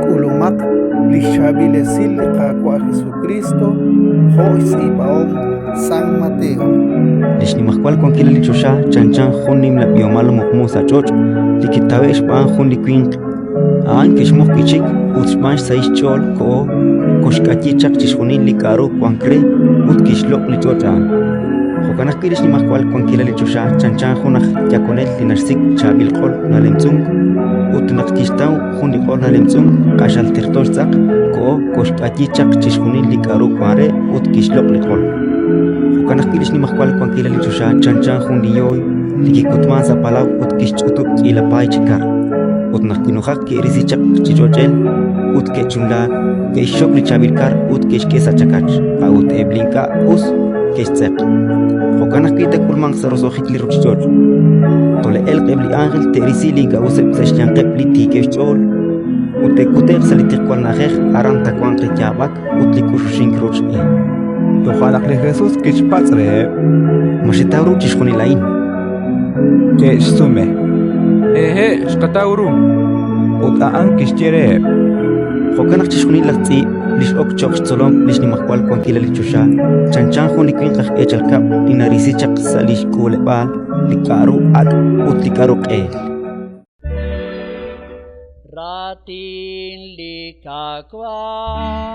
K'ulumaq li xchaab'il esil li Qaawa' Jesukriist jo' xtz'iib'ahom San Mateo. Li xnimajwal wankilal li choxa chanchan jun nimla b'ihomal muqmu sa' ch'och' li kitawe'k xb'aan jun li winq. A'an kixmuq wi' chik ut xb'aan xsahil xch'ool koho, koxk'ayi chaq chixjunil li k'aru wank re ut kixloq' li ch'och' a'an. Jo'kan ajwi' li xnimajwal wankilal li choxa chanchan jun aj yakonel li naxsik' chaab'il q'ol nalemtz'unk, ut naq kixtaw jun li q'ol nalemtz'unk q'axal terto xtz'aq, koho koxk'ayi chaq chixjunil li k'aru wank re ut kixloq' li q'ol. Jo'kan ajwi' li xnimajwal wankilal li choxa chanchan jun li yooy li kikutmank sa' palaw ut kixch'utub' k'iila paay chi kar. Ut naq kinujak ke'risi chaq chi ch'och'el ut ke'chunlaak, ke'xxok li chaab'il kar ut ke'xk'e sa' chakach, a'ut eb' li ink'a' us ke'xtz'eq. Jo'kan ajwi' taak'ulmanq sa' roso'jik li ruuchich'och'. Tole'elq eb' li ánjel te'risi li ink'a' useb' sa' xyanqeb' li tiikeb' xch'ool ut te'kute'q sa' li tiqwal na'ajej, aran taawanq li yaab'ak ut li k'uxuxink ruuch e. Toja' naq li Jesus kixpatz' reheb': Ma xetaw ru chixjunil a'in? Ke'xsume: Hehe', xqataw ru. Ut a'an kixye reheb': Jo'kan naq chixjunil laj tz'iib' li x'ok cho'q xtzolom li xnimajwal wankilal li choxa chanchan jun li winq aj eechal kab'l li narisi chaq sa' li xk'uuleb'aal li k'aru ak' ut li k'aru q'eel. Raatin li Qaawa'.